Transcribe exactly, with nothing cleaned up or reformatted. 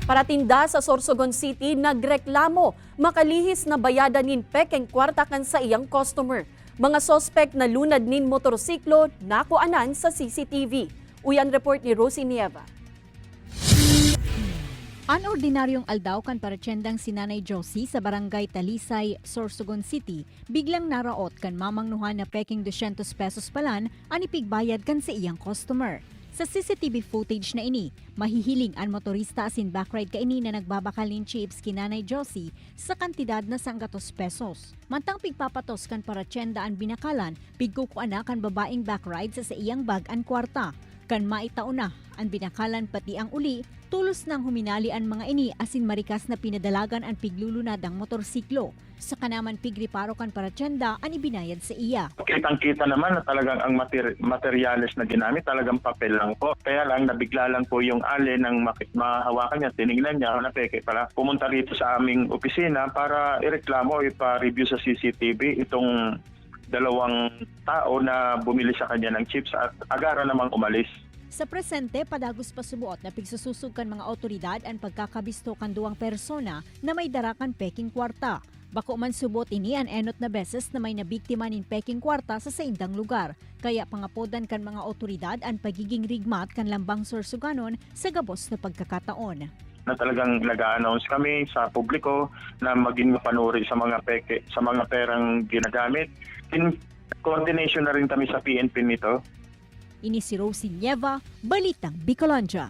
Paratinda sa Sorsogon City nagreklamo makalihis na bayadan nin pekeng kwarta kan saiyang customer. Mga suspek nalunad nin motorsiklo nakuanan sa C C T V. Uyan report ni Rosie Nieva. An ordinaryong aldaw kan paratyendang si Nanay Josie sa Barangay Talisay, Sorsogon City, biglang naraot kan mamangnuhan na pekeng dosyentos pesos palan an ipigbayad kan saiyang customer. Sa C C T V footage na ini, mahihiling an motorista asin backride kaini na nagbabakal nin chips ki Nanay Josie sa kantidad na sanggatos pesos. Mantang pigpapatos kan paratyenda an binakalan, pigkukua na kan babaeng backride sa saiyang bag an kwarta. Kan maitao na an binakalan pati ang uli, tolos nang huminali an mga ini asin marikas na pinadalagan an piglulunadang motorsiklo. Saka naman pigreparo kan paratyenda an ibinayad sa iya. Kitang-kita naman na talagang ang mater- materyales na ginamit talagang papel lang po. Kaya lang nabigla lang po yung ali nang maki- mahawakan niya, tinignan niya na peke pala. Pumunta rito sa aming opisina para ireklamo, ipa-review sa C C T V itong dalawang tao na bumili sa kanya ng chips at agara namang umalis. Sa presente, padagos pa suboot na pigsusosog kan mga awtoridad an pagkakabisto kan duwang persona na may dara kan peking kwarta. Bako man suboot ini an enot na beses na may nabiktima nin peking kwarta sa saindang lugar, kaya pangapodan kan mga awtoridad an pagiging rigmat kan lambang Sorsoganon sa gabos na pagkakataon. Na talagang nag-a-announce kami sa publiko na maging mapanuri sa mga peke, sa mga perang ginagamit. In coordination na rin kami sa P N P nito. Ini si Rosie Nieva, Balitang Bicolandia.